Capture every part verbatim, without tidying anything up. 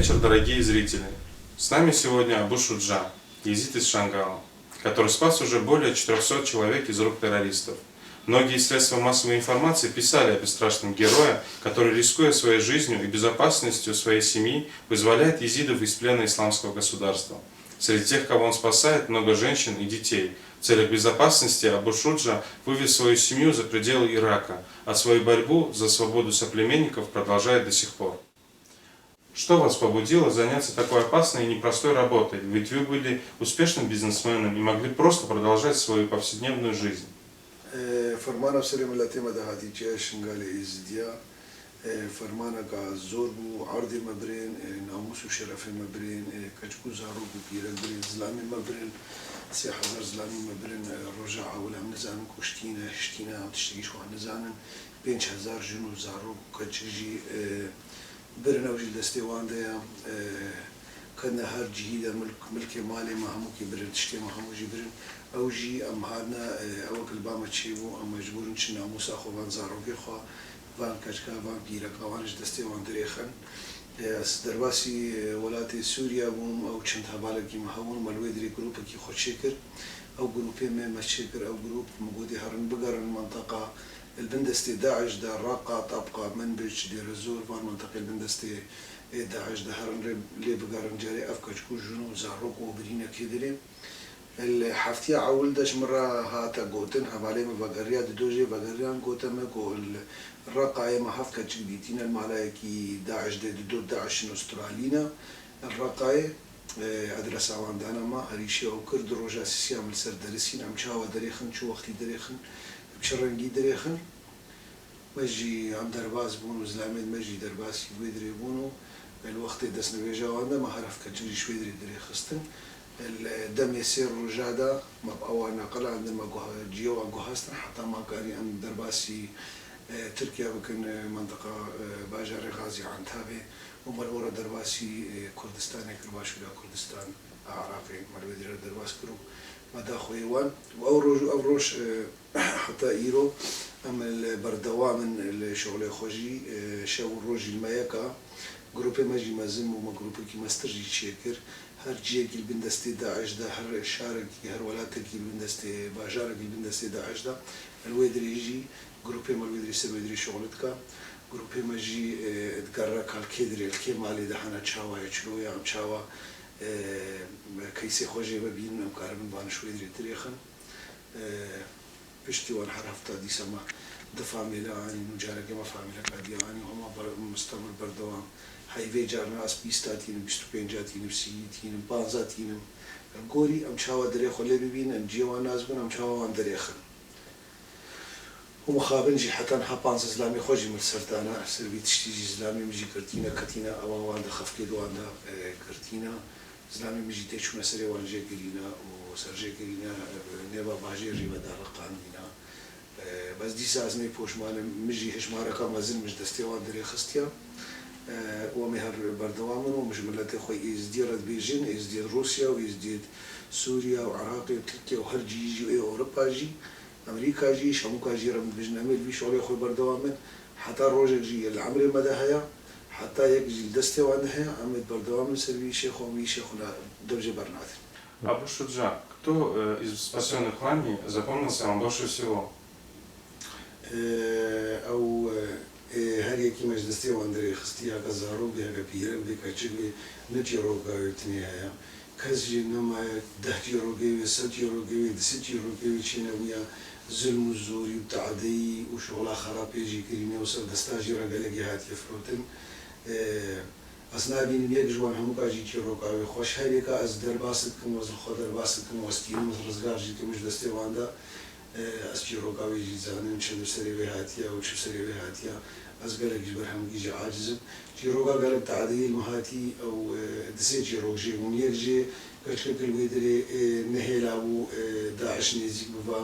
Вечер, дорогие зрители! С нами сегодня Абу Шуджа, езид из Шангала, который спас уже более четырёхсот человек из рук террористов. Многие средства массовой информации писали о бесстрашном герое, который, рискуя своей жизнью и безопасностью своей семьи, вызволяет езидов из плена исламского государства. Среди тех, кого он спасает, много женщин и детей. В целях безопасности Абу Шуджа вывез свою семью за пределы Ирака, а свою борьбу за свободу соплеменников продолжает до сих пор. Что вас побудило заняться такой опасной и непростой работой? Ведь вы были успешным бизнесменом и могли просто продолжать свою повседневную жизнь. Fermana serê miletê me de hatî çiya Şingalê Êzidiya. Fermaneka zor bû, erdê me birên, namûs û şerefê me birên, keçik û zarok û pîrek birên, zilamê me birên. Sê hezar zilamê me birên, roja ewil em nizanin kuştîne, hiştîne, em tiştekî ji wan nizanin. Pênc hezar jin û zarok û keçik jî birin, ew jî li destê wan de ye. Ketine her cihî de milk, milkê malê me hemûkî birin, tiştê me hemû jî birin. Ew jî em hatine, ew wek li ba me çêbû, em mecbûr in çin namûsa xwe van zarokê xwe, van keçika, van pîreka wan ji destê wan dirêxin. Ez derbasî welatê Sûriya bûm, ew çend hevalekî me hebûn, me li wê dirê grûpekî xwe çêkir. Ew grûpê me, me çêkir, ew grûp, min gotî herin bigerin menteqa li bin destê DAIŞ de, Reqa, Tabqa, Minbic, Dêrezor, van menteqê li bin destê DAIŞ de herin rê, lê bigerin, carê ev keçik û jin û zarok û birîne kê dirê. Li heftiya ewil de ji min re hate gotin, hevalê min vegeriya, dido jê vegeriyan, gote me ku li Reqayê me heft keçik dîtîne, li malayekî DAIŞ de, dido DAIŞ in Australî ne. Li Reqayê, e, adresa wan dana me, herî şê ew kir, du roja sisiya min li ser derisîn, em çawa dirêxin, çi wextî dirêxin, bi çi rengî dirêxin. Me jî em derbas bûn û zilamên me jî derbasî wê dirê bûn û li wextê destnivêja wan de me her heft keçik jî ji wê dirê dirêxistin. Li demê sê roja de me bi ewan neqilandin, me guha-, cihê wan guhastin, heta me karî em derbasî, e, Tirkiye bikin, e, mentiqa, e, bajarê Xazî Entabê û me li we re derbasî, e, Kurdistanê kir, başûra Kurdistan, Iraqê, me li wê dirê re derbas kir û me da xweyê wan. Û ew roj û ev roj, e, Heta îro em li berdewam in li şixulê xwe jî, e, şev û roj jî li me yek e. Grûpê me jî mezin bû, me grûpekî mestir jî çêkir. Her cihekî li bin destê DAIŞ de, her şarekî, her welatekî li bin destê, bajarekî li bin destê DAIŞ de. Li wê dirê jî grûpê me li wê dirê ser wê dirê şixul dike. Grûpê me jî, e, digere ka li kê dirê, li kê malê de hene, çawa ye, çilo ye, em çawa, e, keysê xwe jê ve bînin, em karibin van ji wê dirê dirêxin. E, Piştî wan her hefta dîsa me du famîle anîn û careke me famîleka dî anî û hema ber-, mustemir berdewam. Heyvê carna ez bîsta tînim, bîst û pênca tînim, sî tînim, panza tînim. Li gorî em çawa dirê xwe lê bibînin, em cihê wan nas bin, em çawa wan dirêxin. Û mixabin jî heta niha panzdeh zilamê xwe jî min li ser dane, ser vî tiştî jî zilamê min jî girtîne, ketîne, ewa wan de xefkê di wan de, e, girtîne. Zilamê min jî tê çûne serê wan jê kirîne û ser jê kirîne, e, nêva bajêr jî me dariqandîne. E, bes dîsa ez nê poşman im, min jî hişmareka mezin min ji destê wan dirêxistiye. E, û em ê her berdewam in û em ji miletê xwe Êzdiyê re dibêjin, Êzdiyê Rûsya û Êzdiyê Sûriya û Iraqê û Tirkiye û her cihî jî û ê Ewropa jî, Amerîka jî, Şamûka jî re min dibêjin, em ê li vî şolê xwe berdewam in. Heta rojek jî li emrê me de heye, heta yek jî li destê wan de heye, em ê berdewam in ser vî îşê xwe, vî îşê xwe na dev jê bernadin. Abu Şuca, кто, э, из спасённых вами запомнился вам больше всего? Ee, ew, e, ê her yekî me ji destê wan dirêxistî, heke zarok bê, heke pîrek bê, keçik bê, ne çîroka wê tinê heye. Kes jî nemaye deh çîrokê wê, sed çîrokê wê, du sed çîrokê wê çênebûya, zilm û zorî û teadeyî û şola xerab pê jî kirîne û ser desta jî re gelekî hatiye firotin. E, Ez nabînim yek ji wan hemûka jî çîroka wê xweş. Her yeka ez derbas dikim, ez li xwe derbas dikim, ez tînim, ez rizgar jî dikim ji destê wan de. E, ez çîroka wê jî dizanim, çi bi serê wê hatiye û çi bi serê wê hatiye. Ez gelek ji berhemkî jî aciz im. Çîroka gelek teadeyî li min hatî, ew, e, du sê çîrok jê bûn. Yek jê keçikek li wê dirê, e, nehêla bû, e, DAIŞ nêzîk biva.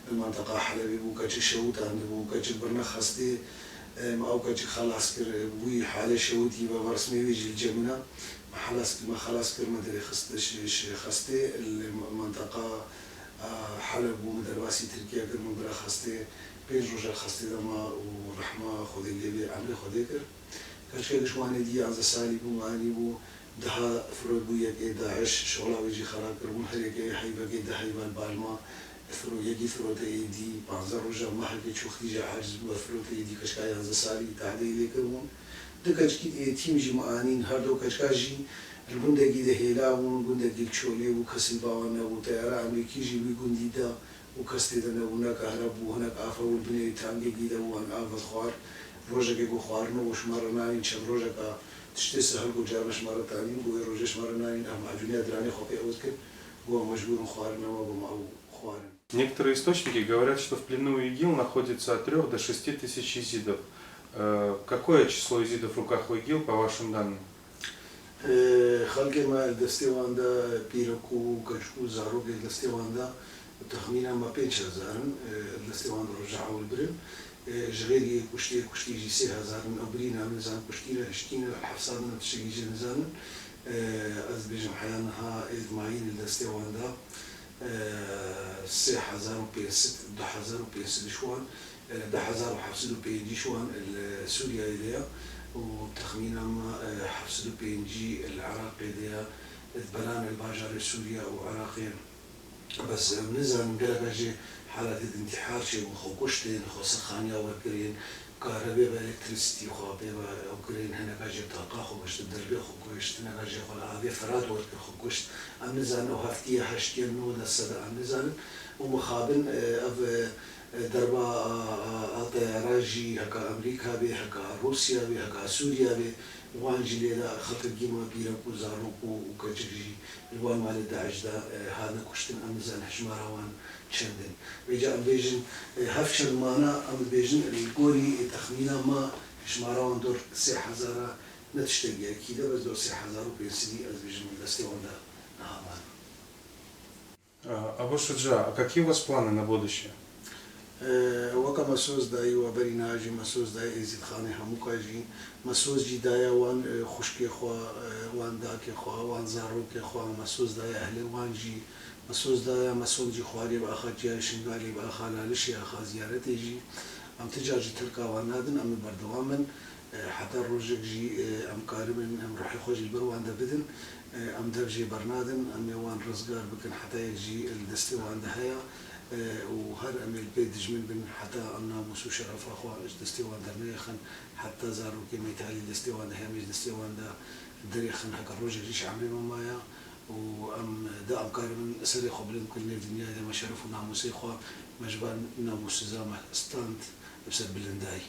Li menteqa Helebê bû, keçik şewitandibû, keçik birine xestê, em ew keçik xelas kir, bûyî halê şewitî ve, ve resmê wê jî li cem min e. Me xelas kir, me xelas kir, me dirê xist-, şi-, şi-, xestê li menteqa, a, Heleb bû, min derbasî Tirkiye kir, min bira xestê. Pênc rojek xestê de ma û rehma Xwedê lê bê, emrê Xwedê kir. Keçikek ji Wanê dî yanzdeh salî bû, me anîbû, diha firot bû yekê DAIŞ, şola wê jî xera kiribûn, her yekê heyvekê deh heyva li bal ma, firo-, yekî firote êdî, panzdeh roja mehekê çû xwî jî aciz bû, ev firote êdî keçika yanzdeh salî tadeyê lê kiribûn. Du keçikî êtîm jî me anîn, her du keçika jî li gundekî de hêla bûn, gundekî li çolê bû, kesî li ba wan nebû, teyara Amerîkî jî wî gundî da, û kes tê de nebû, ne kahre bû, hinek afe bûn, binê tangekî de bû, wan av vedixwar. Rojekê ku xwarin û ji me re nanîn, çend rojeka tiştê sehil ku carna ji me re tanîn, ku wê rojê ji me re nanîn, em macûniya diranê xwe pê ew dikin, ku em mecbûr in xwarin, em ê bim ew xwarin. Некоторые источники говорят, что в плену у ИГИЛ находится от трёх до шести тысяч езидов. Э, какое число езидов в руках у ИГИЛ, по вашим данным? Xelkê me li destê wan de pîrek û keçik û zarokê li destê wan de texmîna me pênc hezar in, li destê wan de roja ewil birin. Ji xêrî kuştê kuştî jî sê hezar in, ew birîn em nizanin kuştî ne, hiştî ne, hepsa de ne, tiştekî jê nizanin. Ez dibêjim heya niha êdmayîn li destê wan de sê hezar û pênc sed, du hezar û pênc sed ji wan, e, du hezar û heft sed û pêncî ji wan li Sûriyeyê de ye û texmîna me, e, heft sed û pêncî li Iraqê de ye, di belanê li bajarê Sûriye û Iraqê. Bes em nizanin geleka jê haletê di întîhar çêbûn, xwe kuştin, xwe ser xaniya we kirin, Kahrebe ve elektrisitî xwe pê ve ew kirin, hineka jê taqa xwe kuşt, dirbê xwe kuşt, hineka jê xwe li avê Firat wer kir xwe kuşt. Em nizanin ew heftiye, heştiye, nû de sede em nizanin. Û mixabin, e, ev, e, derba a, a, a teyara jî heka Amerîka bê, heka Rûsya bê, heka Sûriya bê, wan jî lê de xelkekî me pîrek û zarok û, û keçik jî li wan malê DAIŞ de, e, hatine kuştin. Em nizanin hejmara wan çend in. Vêca em bêjin, e, hev çend mane, em dibêjin, li gorî, e, texmîna me, hejmara wan dor sê hezar e, ne tiştek yekî de, bes dor sê hezar û pênc sedî, ez dibêjim, li destê wan de niha mane. А, Абу Шуджа, а какие у вас планы на будущее? E, weke me soz dayî, we berî niha jî me soz dayî Êzîdxanê Hemûka jî. Me soz jî daye wan, e, xwişkê xwe, e, wan dakê xwe, wan zarokê xwe, me soz daye ehlê wan jî, me soz daye, me soz jî xwariyê bi axa Çiyayê Şingalê, bi axa Lalişê, axa Ziyaretê jî. Em ti car jî terka wan nadin, em ê berdewam bin. E, heta rojek jî, e, em karibin, em ruhê xwe jî li ber wan de bidin. E, em dev jê bernadin, em ê wan rizgar bikin, heta yek jî li destê wan de heye. E, û her em ê li pê dijmin bin, heta em namûs û şerefa xwe ji destê wan derneyêxin. Heta zarokê me talî destê wan de heye, em ê ji destê wan de derêxin, heke rojek jî ji emrê me maye û em de em karibin serê xwe bilind bikin nêv dinyayê de, me şeref û namûsê xwe, me ji van namûsiza me stand bi ser bilindayî.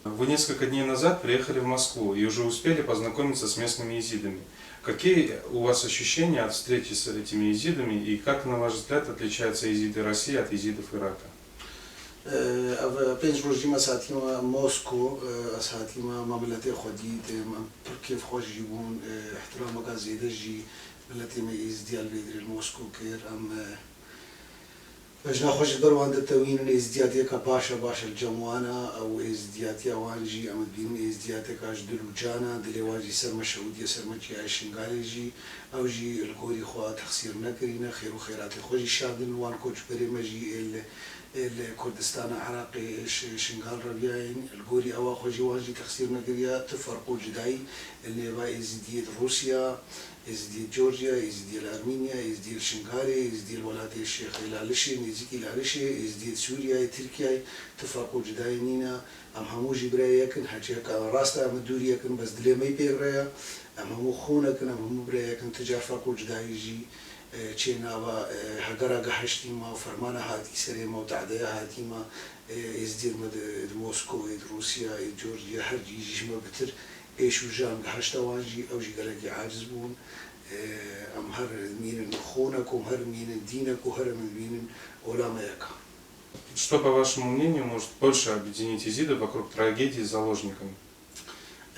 Вы несколько дней назад приехали в Москву и уже успели познакомиться с местными езидами. Какие у вас ощущения от встречи с этими езидами и как, на ваш взгляд, отличаются езиды России от езидов Ирака? Ev pênc roj jî me ez hatîme Mosko, ez hatîme me miletê xwe dît, em pir kêfxweş jî bûn, îhtirameke zêde jî miletê me Êzidiya li vê derê li Mosko kir. Em bejna xwe jî ber wan de tewînin, êzidiyatiyeke baş e, baş e li cem wan e, ew êzidiyatiya wan jî em dibînin êzidiyateka ji dil û can e, dilê wan jî ser me şewitiye, ser me Çiyayê Şingalê jî, ew jî li gorî xwe texsîr nekirîne, xêr û xêratê xwe jî şandin, wan koçberê me jî ê li ê li Kurdistana Iraqê, ê Ş-, Şingal re biyayên, li gorî ewa xwe jî wan jî texsîr nekiriya, tu ferq û cudayî li nêva Êzidiyê di Rûsya, Êzidiyê Georgia, Êzidiyê li Ermînya, Êzidiyê li Şingalê, Êzidiyê li welatê Şêxê Lalişê, nêzîkî Lalişê, Êzidiyê di Sûriyeyê, Tirkiyeyê, tu ferq û cudayî nîne. Em hemû jî birayê yek in, hecî heke rast e em dûrî yek in, bes dilê me yî pê re ye. Em hemû xûnek in, em hemû birayê yek in, tu car ferq û cudayî jî, e, çê nava, e, hegera gehiştî me û fermana hatî serê me û te'deya hatî me, e, êzdiyên me di, di Moskowê, di Rûsya, ê Georgiya, her cî jî ji me bitir êş û jan gehişta wan jî, ew jî gelekî aciz bûn. E, em her dimînin xûnek û her dimînin dînek û her em dimînin ola me yek e. Что, по вашему мнению, может больше объединить езидов вокруг трагедии с заложниками?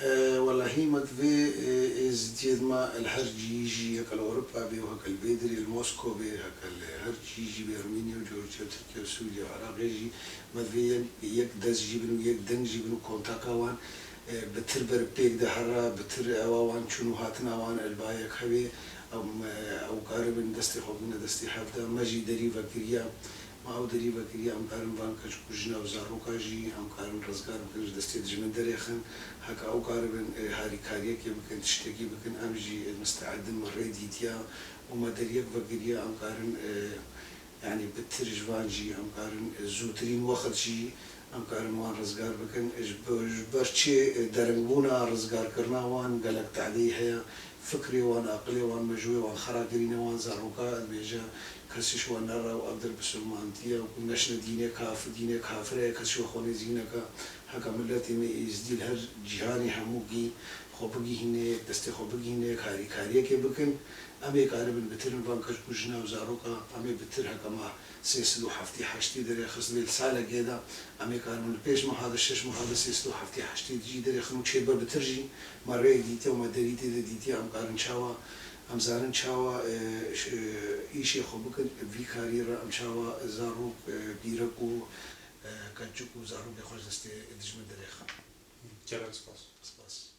E, welahî me divê, e, êzidiyê me li her cî jî, heke li Ewropa bê û heke li vê derê li Mosko bê, heke li her cî jî bê, Ermeniya û Georgiya, Tirkiye û Sûriye û Iraqê jî me divê yek, yek dest jî bin û yek deng jî bin û kontaka wan, e, bitir ber pêk de here, bitir ewa wan çûn û hatina wan li ba yek hebe, em, e, ew karibin destê xwe bine destê hev de. Me jî derî vekiriye. Ma ew derî vekiriye, em karin van keçik û jina û zaroka jî em karin rizgar bikin, ji destê dijmin derêxin. Heke ew karibin, e, harîkariyekê bikin, tiştekî bikin, em jî, e, misteedin me rê dîtiya û me deriyek vekiriye, em karin, e, yanî bitir ji van jî, em karin, e, zûtirîn wext jî em karin wan rizgar bikin. Ji be-, ji ber çi, e, deringbûna rizgarkirina wan gelek tadeyî heye. Fikrê wan, aqilê wan, mejûyê wan xera kirîne, wan zaroka dibêje, kesî ji wan nere û ev der bisilmantiye û ku neşne dînê kaf-, dînê kafir e, kes ji we xwe nêzî neke. Heke miletê me êzdî li her cîhanê hemû gî xwe bigihîne, destê xwe bigihîne, karîkariyekê bikin. Em ê karibin bitirin van keçik û jina û zaroka, em ê bitir heke me sê sed û heftê heştê derêxist vê li salekê de, em ê karibin li pênc meha de, şeş meha de sê sed û heftê heştê jî derêxin û çêbe bitir jî me rê dîtiye û me derî tê de dîtiye, em karin çawa, em zanin çawa, e, ş-, e, îşê xwe bikin, vî karî re em çawa zarok, e, pîrek û, e, keçik û zarokê xwe ji destê dijmin derêxin. Gelek spas. Spas.